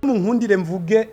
Mu nkundire mvuge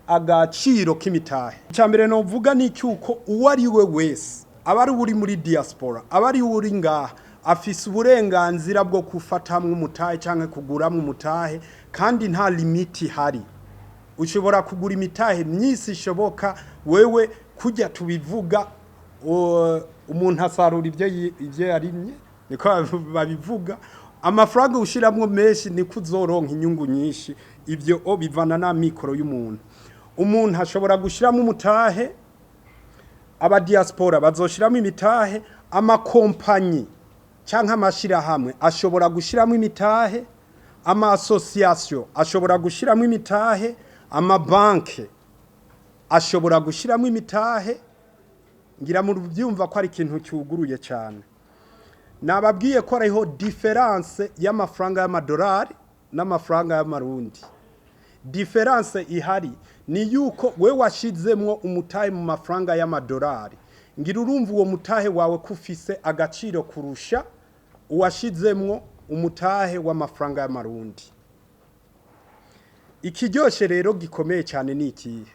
agaciro k'imitahe. Icya mbere novuga ni cyuko uwo ari we wese, aba ari uri muri diaspora, aba ari uri ngaha, afise uburenganzira bwo gufatamwo umutahe canke kuguramwo umutahe, kandi nta limite ihari. Ushobora kugura imitahe myinshi ishoboka. Wewe kujya tubivuga, umuntu asarura ibyo yarimye, niko babivuga. Amafaranga ushiramwo menshi niko uzoronka inyungu nyinshi. Ibyo bivana n'amikoro y'umuntu. Umuntu ashobora gushiramo umutahe, aba diaspora bazoshiramo imitahe, amakompanyi canke amashirahamwe ashobora gushiramo imitahe, ama association ashobora gushiramo imitahe, amabanke ashobora gushiramo imitahe. Ngira mu byumva ko ari ikintu cyuguruye cyane. Nababwiye ko hariho différence y'amafaranga y'amadolari n'amafaranga y'amarundi. Différence ihari ni yuko we washizemwo umutahe mu mafaranga y'amadolari, ngira urumva uwo mutahe wawe ko ufise agaciro kurusha uwashizemwo umutahe w'amafaranga y'amarundi. Ikiryoshe rero gikomeye cyane ni ikihe?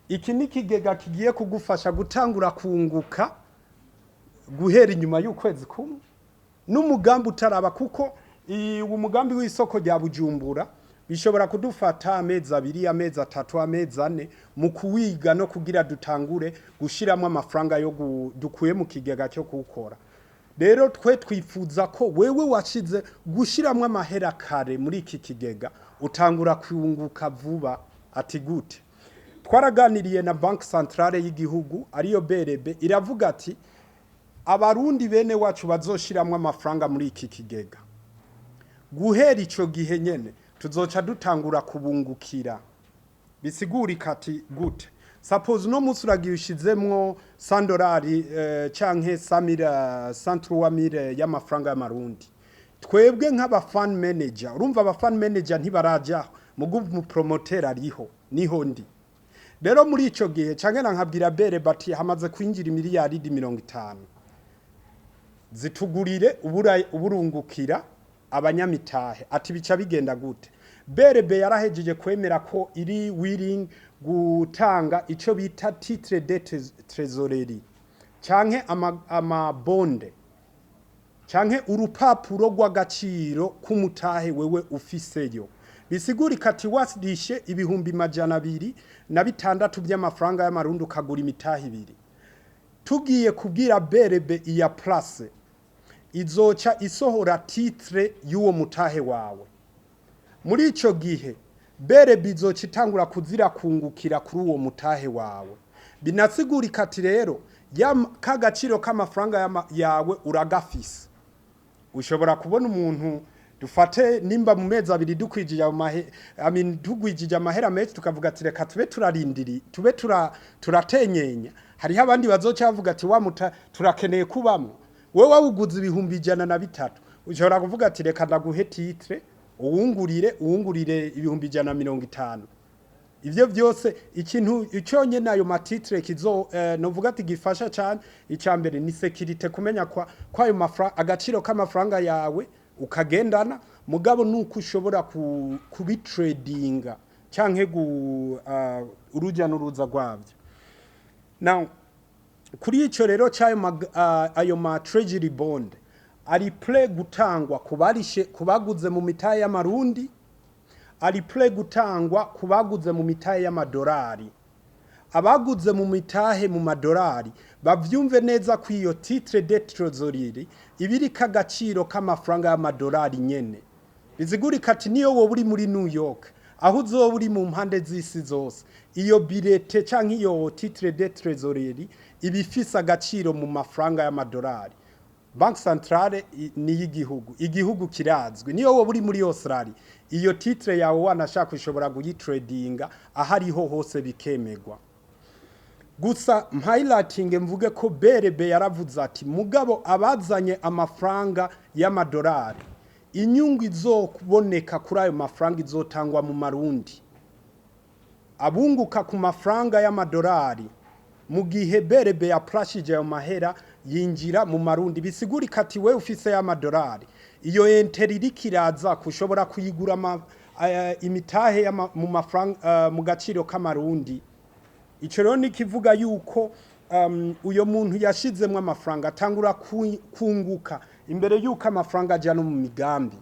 Iki ni ikigega kigiye kugufasha gutangura kunguka guhera inyuma y'ukwezi kumwe n'umugambi utaraba, kuko uwo mugambi w'isoko rya Bujumbura bishobora kudufata amezi 2, amezi 3, amezi 4 mu kuwiga no kugira dutangure gushiramo amafaranga yo dukuye mu kigega cyo kuwukora. Rero twe twifuza ko wewe washize gushiramwo amahera kare muri iki kigega utangura kunguka vuba. Ati gute? Twaraganiriye na Banque Centrale y'igihugu, ariyo BRB, iravuga ati Abarundi bene wacu bazoshiramwo amafaranga muri iki kigega, guhera ico gihe nyene tuzoca dutangura kubungukira. Bisigurika ati gute? Suppose uno munsi uragiye ushizemwo 100 dolari canke 100,000, 103,000 y'amafaranga y'amarundi. Twebwe nk'aba fund manager, urumva aba fund manager ntibarajaho, mugu mu promoter ariho, niho ndi. Rero muri ico gihe canke nkabwira BRB ati hamaze kwinjira imiliyaridi 50, zitugurire uburungukira abanyamitahe. Ati bica bigenda gute? BRB yarahejeje kwemera ko iri willing gutanga ico bita titre de trésorerie canke ama bond canke urupapuro rw'agaciro k'umutahe wewe ufiseyo. Bisigurika ati wasidishe 206,000 by'amafaranga y'amarundi, ukagura imitahe ibiri, tugiye kubwira BRB iya place, izoca isohora titre y'uwo mutahe wawe. Muri ico gihe BRB izoca itangura kuzira kungukira kuri uwo mutahe wawe. Binasigurika ati rero k'agaciro k'amafaranga yawe uragafise. Ushobora kubona umuntu, dufate nimba mu mezi 2 dukwijije I mean, tugwijije amahera menshi, tukavuga ati reka tube turarindiri, tube turatenyenya. Hariho abandi bazoca bavuga ati wa muta turakeneye kubamwo. Wewe wawuguze 103,000, ushobora kuvuga ati reka ndaguhe titre, uwungurire 150,000. Ivyo byose, ikintu icyonyene ayo ma titre kizo novuga ati gifasha cyane, icya mbere ni sécurité, kumenya kwa ayo mafaranga, agaciro k'amafaranga yawe ukagendana. Mugabo nuko ushobora kubitradinga canke uruja n'uruza rwabyo. Now, kuri ico rero c'ayo ayo ma treasury bond ari prêt gutangwa kubarishe, kubaguze mu mitahe y'amarundi, ari prêt gutangwa kubaguze mu mitahe y'amadolari. Abaguze mu mitahe mu madolari bavyumve neza ko iyo titre de trésorerie ibiriko agaciro k'amafaranga y'amadolari nyene. Bizigurika ati niyo wowe uri muri New York, aho uzoba uri mu mpande z'isi zose, iyo bulletin canke iyo titre de trésorerie iba ifise agaciro mu mafaranga y'amadolari. Banque Centrale ni y'igihugu, igihugu kirazwi. Niyo wowe uri muri Australia, iyo titre yawe wanashaka ushobora kuyitradinga aho ariho hose, bikemegwa. Gusa highlighting mvuge ko BRB yaravuze ati mugabo abazanye amafaranga y'amadolari, inyungu izoboneka kuri ayo mafaranga izotangwa mu marundi. Abunguka ku mafaranga y'amadolari mu gihe BRB yaplashije ayo mahera yinjira mu marundi, bisigurika ati wewe ufise y'amadolari, iyo intérêt iriko iraza kushobora kuyigura. imitahe mu mafaranga mu gaciro k'amarundi. Ico rero ni kivuga yuko uyo muntu yashizemwo amafaranga atangura kunguka imbere yuko amafaranga aja no mu migambi.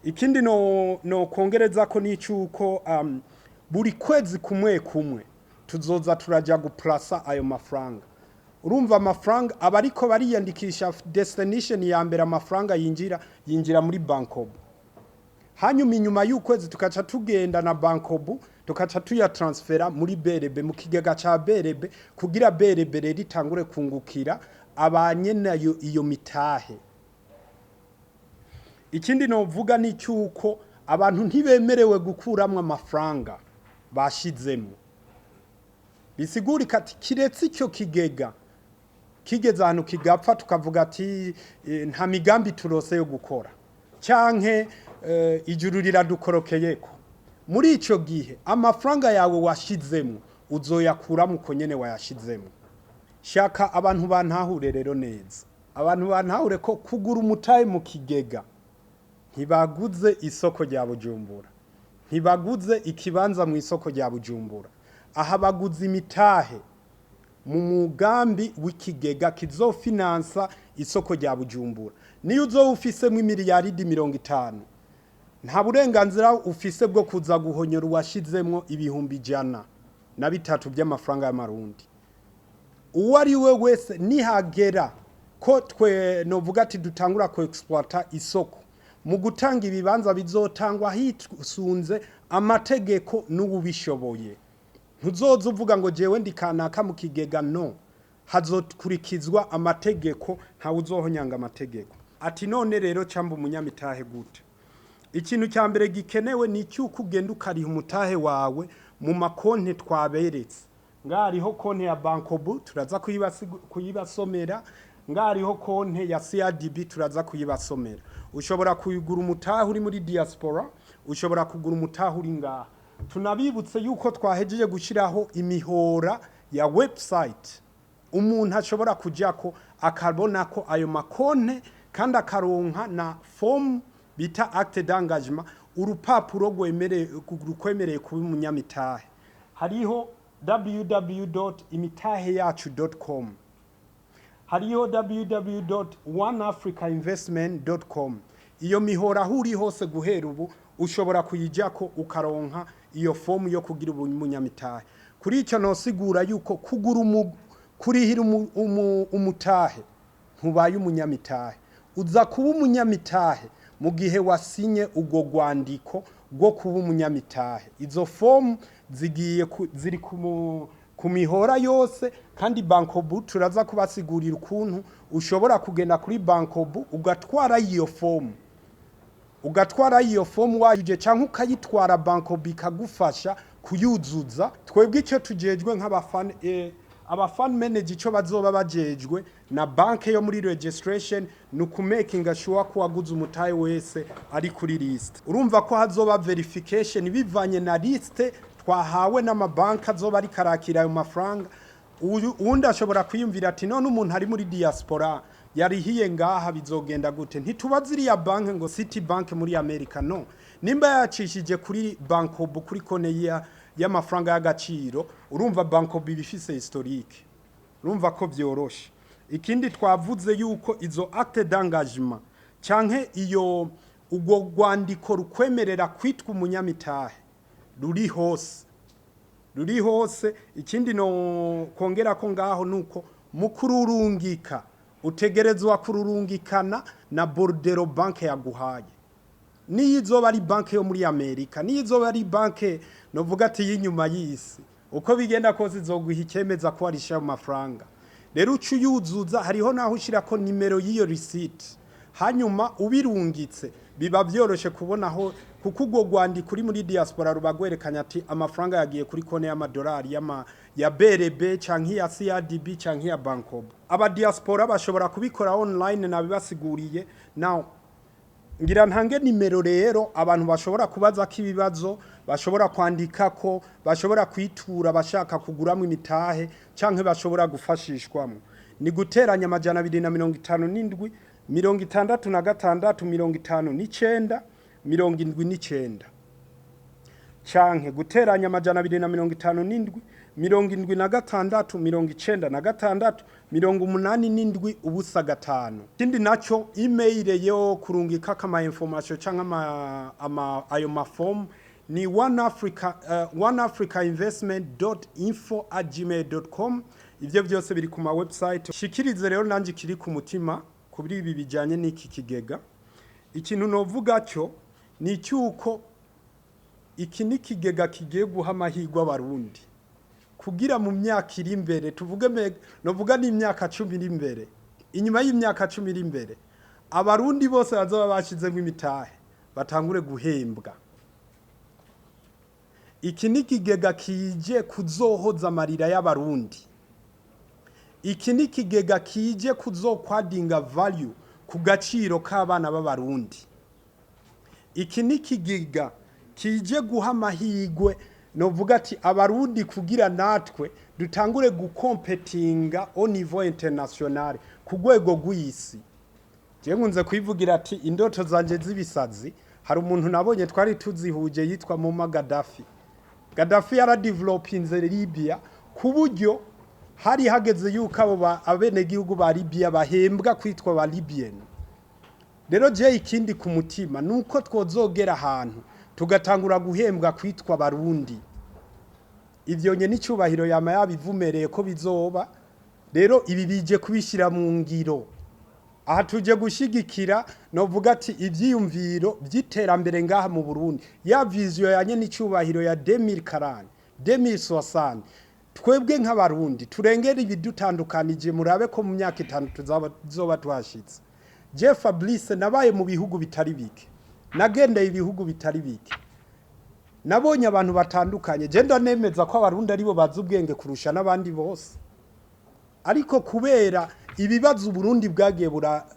Ikindi no kongereza ko nicuko buri kwezi kumwe kumwe tuzoza turaja guplasa ayo mafaranga. Urumva, amafaranga abariko bariyandikisha, destination ya mbere amafaranga yinjira muri Bancobu. Hanyuma inyuma y'ukwezi tukaca tugenda na Bancobu, tukaca tuyatransfera muri BRB, mu kigega ca BRB, kugira BRB rero itangure kungukira abanyenayo iyo mitahe. Ikindi novuga ni cyuko abantu ntibemerewe gukuramwo amafaranga bashizemo. Bisigurika ati kiretse icyo kigega kigeze ahantu kigapfa, tukavuga ati nta migambi turose yo gukora, canke ijuru riradukorokeyeko, muri ico gihe amafaranga yawe washizemo uzoyakuramo uko nyene wayashizemo. Shaka abantu bantahure rero neza, abantu bantahure ko kugura umutahe mu kigega ntibaguze isoko rya Bujumbura, ntibaguze ikibanza mu isoko rya Bujumbura. Aha baguze imitahe mu mugambi w'ikigega kizofinansa isoko rya Bujumbura. Niyo uzoba ufisemo imiliyaridi 50, nta burenganzira ufise bwo kuza guhonyora uwashizemwo 103,000 by'amafaranga y'amarundi. Uwo ari we wese, nihagera ko twe novuga ati dutangura ku exploiter isoko, mu gutanga ibibanza bizotangwa hisunze amategeko n'uwubishoboye. Ntuzoza uvuga ngo jewe ndi kanaka mu kigega. No hazokurikizwa amategeko, ntawe uzohonyanga amategeko. Ati none rero camba umunyamitahe gute? Ikintu cya mbere gikenewe ni icy'uko ugenda ukariha umutahe wawe mu makonti twaberetse. Ngariho konti ya Bancobu, turaza kuyibasomera. Ngariho konti ya CRDB, turaza kuyibasomera. Ushobora kuyigura umutahe uri muri diaspora, ushobora kugura umutahe uri ngaha. Tunabibutse yuko twahejeje gushyiraho imihora ya website umuntu ashobora kujyako akabona ko ayo makonte, kandi akaronka na form bita acte d'engagement, urupapuro rukwemereye kuba umunyamitahe. Hariho www.imitaheyacu.com, hariho www.oneafricainvestment.com. Iyo mihora aho uri hose guhera ubu ushobora kuyijyako ukaronka iyo fomu yo kugira umunyamitahe. Kuri icyo nosigura yuko kugura kurihira umutahe ntubaye umunyamitahe. Uza kuba umunyamitahe mu gihe wasinye urwo rwandiko rwo kuba umunyamitahe. Izo fomu zigiye ziri ku mihora yose, kandi Bancobu turaza kubasigurira ukuntu ushobora kugenda kuri Bancobu ugatwara iyo fomu, ugatwara iyo fomu wajuje, cyangwa ukayitwara Bancobu ikagufasha kuyuzuza. Twebwe icyo tujejwe nk'abafan aba fund manager, icyo bazoba bajejwe na banke yo muri registration, ni ukumakinga sure ko waguze umutahe wese ari kuri list. Urumva ko hazoba verification bivanye na liste twahawe n'amabanki azoba ariko arakira ayo mafaranga. Uwundi ashobora kwiyumvira ati none umuntu ari muri diaspora yarihiye ngaha bizogenda gute? Ntitubaze iriya banki ngo City Bank muri America. No nimba yacishije kuri Bancobu, kuri kone y'amafaranga y'agaciro, urumva Bancobu ibifise historique, urumva ko byoroshe. Ikindi twavuze yuko izo acte d'engagement canke iyo ubwo rwandiko rukwemerera kwitwa umunyamitahe ruri hose, ruri hose. Ikindi no kongera ko ngaho nuko mu kururungika utegerezwa kururungikana na bordereau banke yaguhaye. Niyo izoba ari banke yo muri Amerika, niyo izoba ari banke novuga ati y'inyuma y'isi, uko bigenda kose izoguha ikemeza ko warisha ayo mafaranga. Rero uca uyuzuza, hariho naho ushyirako nimero y'iyo receipt, hanyuma ubirungitse biba byoroshe kubonaho, kuko urwo rwandiko uri muri diaspora ruba rwerekanye ati amafaranga yagiye kuri konti y'amadolari ya BRB canke iya CRDB canke iya Bancobu. Aba diaspora bashobora kubikora online, nabibasiguriye. Now ngira ntange nimero rero abantu bashobora kubaza ko ibibazo, bashobora kwandika ko bashobora kwitura bashaka kuguramo imitahe canke bashobora gufashishwamo. Ni guteranya 257 66 59 79. Canke guteranya 257 76 96 87 0 5. Ikindi naco, email yo kurungikako ama information canke ayo mafomu ni one Africa, oneafricainvestment.info@gmail.com. Ivyo vyose biri ku ma website. Shikirize rero nanje kiri ku mutima kuri ibi bijanye n'iki kigega. Ikintu novuga cyo ni cyuko iki ni kigega kigiye guha amahirwe Abarundi kugira mu myaka iri imbere, tuvuge novuga n'imyaka 10 iri imbere, inyuma y'imyaka 10 iri imbere, Abarundi bose bazoba bashizemo imitahe batangure guhembwa. Iki ni kigega kije kuzohoza amarira y'Abarundi. Iki ni kigega kije kuzokwadinga value ku gaciro k'abana b'Abarundi. Iki ni kigega kije guha amahirwe, novuga ati, Abarundi kugira natwe dutangure gukompetinga au niveau international, ku rwego rw'isi. Je nkunze kwivugira ati indoto zanje z'ibisazi, hari umuntu nabonye twari tuzihuje yitwa Muammar Gaddafi. Gaddafi yaradevelopinze Libya ku buryo hari hageze yuko abo abenegihugu ba Libya bahembwa kwitwa ba Libyen. Rero je ikindi ku mutima nuko twozogera ahantu tugatangura guhembwa kwitwa Barundi. Ivyo nye n'icyubahiro yama yabivumereye ko bizoba. Rero ibi bije kubishyira mu ngiro. Aha tuje gushigikira, novuga ati, ivyiyumviro by'iterambere ngaha mu Burundi, ya vision yanye n'icyubahiro ya 2040, 2060. Twebwe nk'Abarundi turengera ibidutandukanije, murabe ko mu myaka 5 tuzoba twashitse. Je Fabrice nabaye mu bihugu bitari bike, nagendeye ibihugu bitari bike, nabonye abantu batandukanye. Je ndanemeza ko Abarundi aribo bazi ubwenge kurusha n'abandi bose, ariko kubera ibibazo Uburundi bwagiye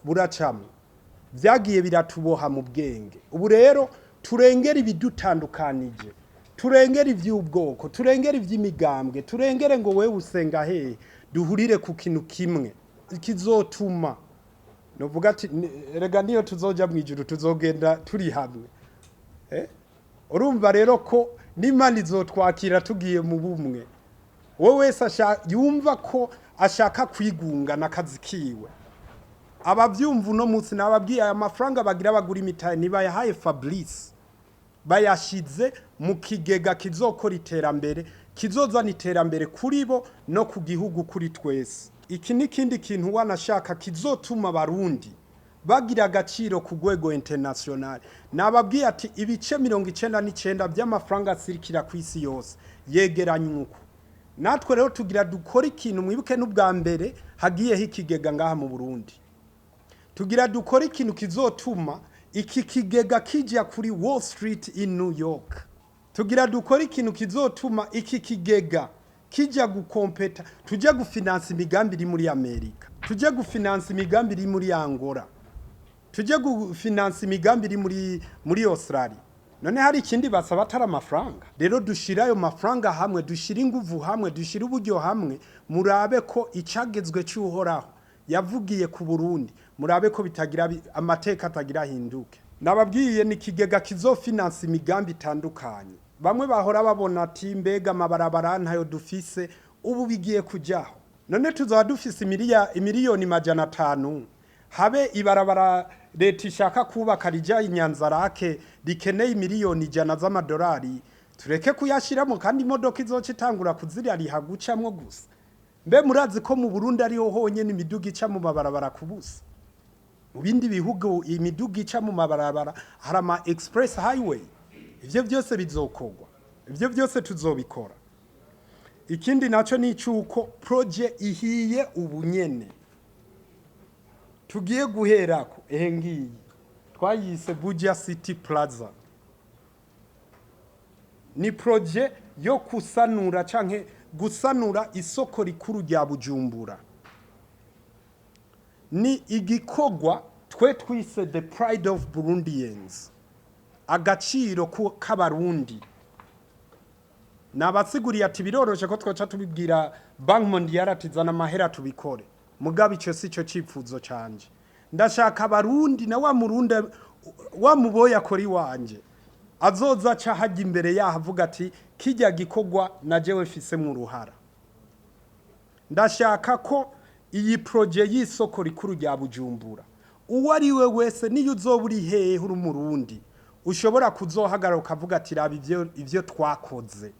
buracamo byagiye biratuboha mu bwenge. Ubu rero turengera ibidutandukanije, turengera iby'ubwoko, turengera iby'imigambwe, turengere ngo wewe usenga hehe, duhurire ku kintu kimwe kizotuma, novuga ati, rega niyo tuzoja mu ijuru tuzogenda turi hamwe. Urumva rero ko n'Imana izotwakira tugiye mu bumwe. Wowe wese yumva ko ashaka kwigungana akazi kiwe, abavyumva uno munsi, nababwiye, aya mafaranga bagira bagura imitahe ntibayahaye Fabrice, bayashize mu kigega kizokora iterambere, kizozana iterambere kuri bo no ku gihugu, kuri twese. Iki ni ikindi kintu wanashaka kizotuma Abarundi bagira agaciro ku rwego international. Nababwiye ati ibice 99 by'amafaranga asirikira ku isi yose yegeranywa uko. Natwe rero tugira dukora ikintu. Mwibuke n'ubwa mbere hagiyeho ikigega ngaha mu Burundi. Tugira dukora ikintu kizotuma iki kigega kijya kuri Wall Street in New York. Tugira dukora ikintu kizotuma iki kigega kijya gukompeta, tujye gufinansa imigambi iri muri Amerika, tujye gufinansa imigambi iri muri Angola, tujye gufinansa imigambi iri muri Australia. None hari ikindi basaba atari amafaranga? Rero dushira ayo mafaranga hamwe, dushira inguvu hamwe, dushira uburyo hamwe, murabe ko icagezwe cy'Uhoraho yavugiye ku Burundi, murabe ko bitagira amateka atagira ahinduke. Nababwiye, ni ikigega kizofinansa imigambi itandukanye. Bamwe bahora babona ati mbega amabarabara ntayo dufise, ubu bigiye kujaho. None tuzaba dufise imiliyoni 500, habe ibarabara leta ishaka kubaka rija Inyanzarake rikeneye imiliyoni 100 z'amadolari, tureke kuyashiramo kandi imodoka izoca itangura kuzirariha gucamwo gusa? Mbe murazi ko mu Burundi ariho honyene imiduga ica mu mabarabara kubusa? Mu bindi bihugu imiduga ica mu mabarabara, hari ama express highway. Ivyo byose bizokorwa, ivyo byose tuzobikora. Ikindi naco ni icuko projet ihiye ubunyene tugiye guherako, ehe ngiyi twayise Buja City Plaza. Ni projet yo kusanura canke gusanura isoko rikuru rya Bujumbura. Ni igikorwa twe twise the pride of Burundians, agaciro k'Abarundi. Nabasiguriye ati biroroshe ko twoca tubibwira Banque Mondiale ati zana amahera tubikore, mugabo ico si cyo cipfuzo canje. Ndashaka Abarundi na wa Murundi wa muboya akora iwanje. Azoza aca hajya imbere yaho avuga ati: "Kijya gikorwa na jewe mfisemo uruhara." Ndashaka ko iyi projet y'isoko rikuru rya Bujumbura, uwo ari we wese, niyo uzoba uri hehe uri Umurundi, ushobora kuzohagarara ukavuga ati: "Raba ivyo twakoze."